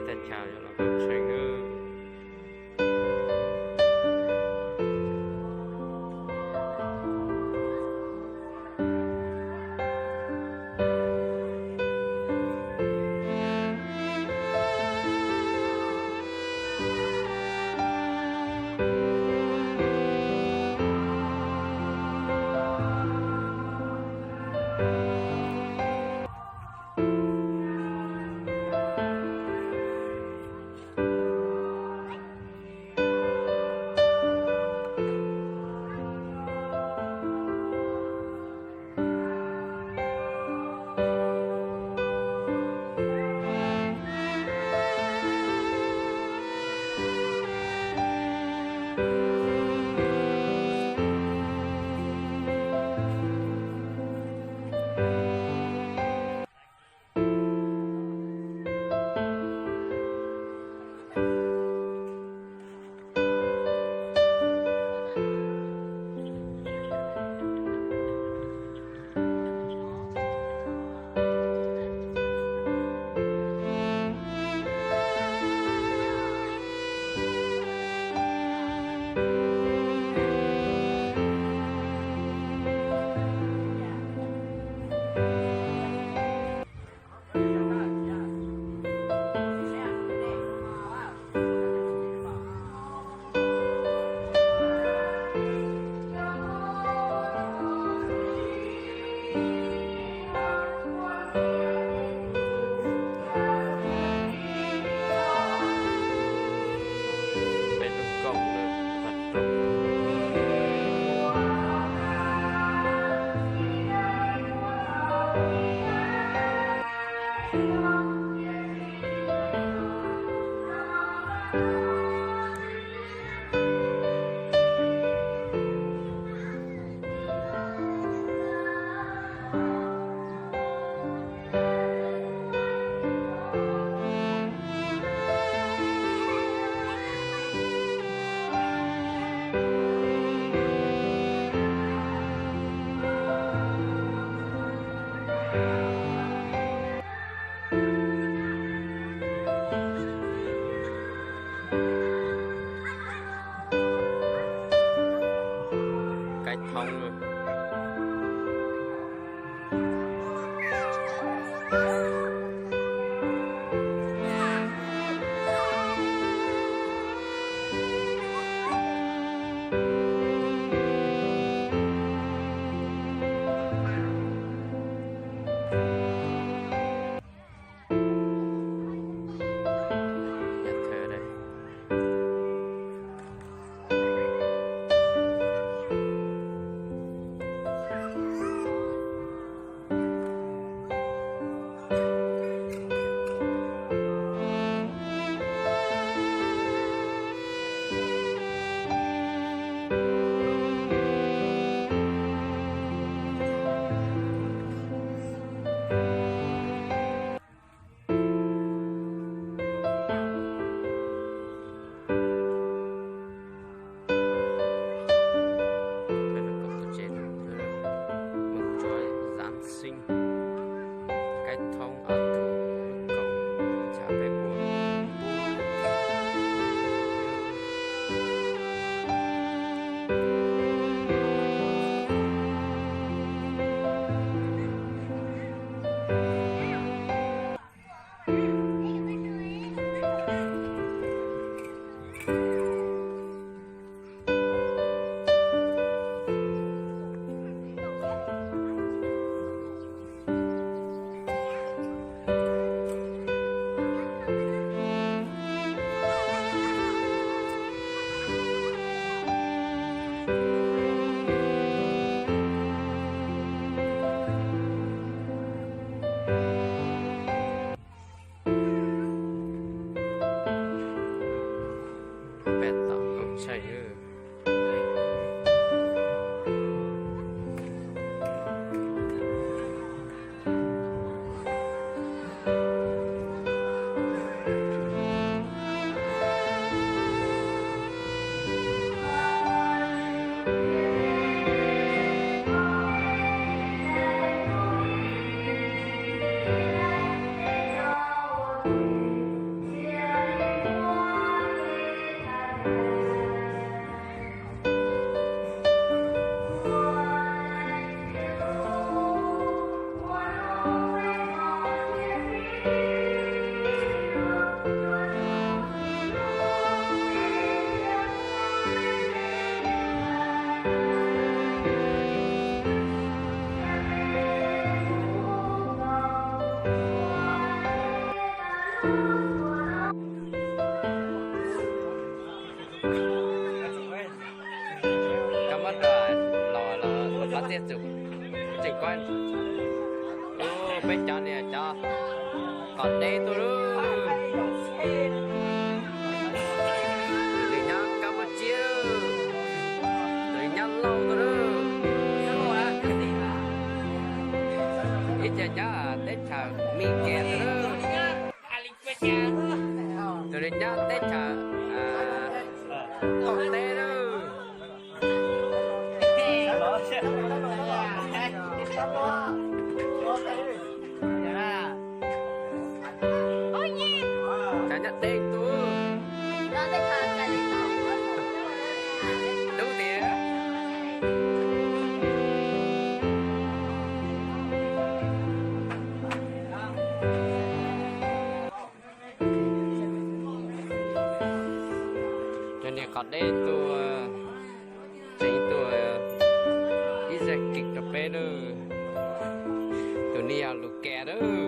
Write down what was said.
Thaj chaw yog los koj tshee nawb. Kaib thoob. Mừng Chúa Giáng sinh, cách thông ở từ công cha bé buồn. Peb tom koob tsheej. Koj muab rau los los qhov txiaj txum tseem kuab. Ub, peb cov niag cov qos deb tuaj lauj. Tus nws nyob Kab Mob Tsiab lauj, tus nws nyob Lauj tuaj lauj. Ib co nyob teb chaws Mis Kas tuaj lauj. Tus nws nyob teb chaws Thaum Teb lauj. Cov nyob deb tuaj. Dub tiag. Cov niag qos deb tuaj, tseem tuaj ib zaj kis rau peb lauj. Tus nws yog Lus Kas lauj.